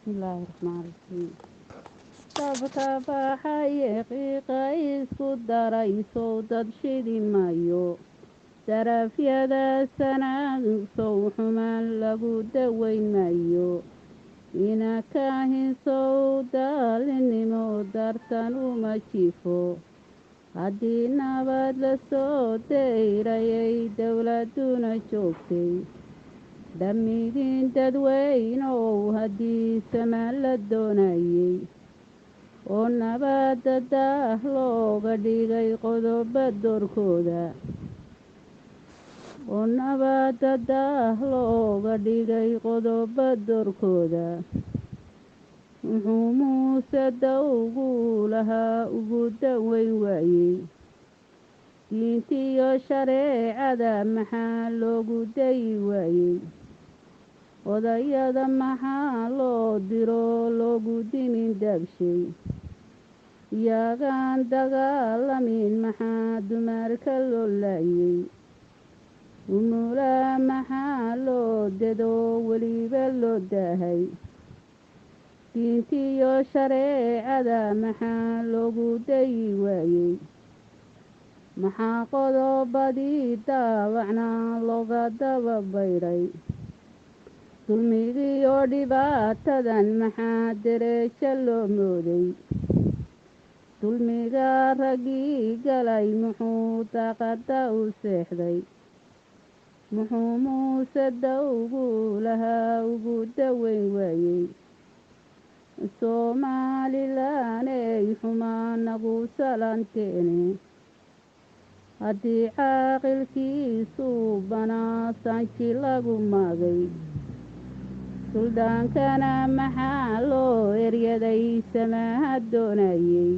Bismillaahi raxmaani raxiim. Dabka baxaye qiiqa isku daraysow dad shidi maayo. Darafyada sanaag sow xumaan lagu daweyn maayo. Ina kaahinsow daalinimo dartan uma jiifo. Haddii nabad la soo dayrayay dowladuna joogtay, dhammidin dadweynow haddii samaan la doonayay oo nabadda daah looga dhigay qodoba doorkooda, oo nabadda daah looga dhigay qodoba doorkooda, muxuu Muuse dawgu lahaa ugu daweyn waayey? Diintiyo shareecada maxaa loogu dayi waayey? Odayada maxaa loo diro loogu dimin daabshay? Iyagaan dagaalamin maxaa dumarka loo laayay? Umulaa maxaa loo dedo weliba loo daahay? Diintiyo shareecada maxaa loogu dayi waayey? Maxaa qodobadii daawacnaa looga daba bayray? Dulmigiiyo dhibaatadan maxaa derejo loo mooday? Dulmiga raggii galay muxuu daaqada u seexday? Muxuu Muuse dawgu lahaa ugu daweyn waayey? Soomaalilaney xumaa nagu salanteene, haddii caaqilkiisuu banaa sanji lagu maagay, suldaankana maxaa loo eryaday samaha doonayey?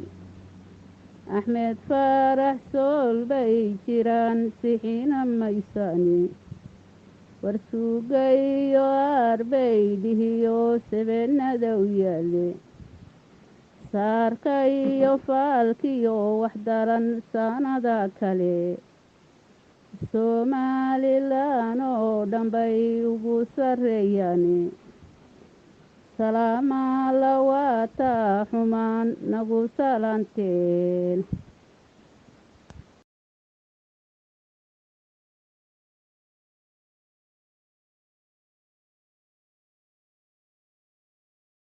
Axmed Faarax Sool bay jiraan sixina maysaani, warsuugayo aarbay dhihiyo sebenada u yaale, saarka iyo faalkiyo wax daran sanada kale Somalilan oo dhan bay ugu sarreeyaane. Salaamaa lawaataa xumaan nagu salanteen.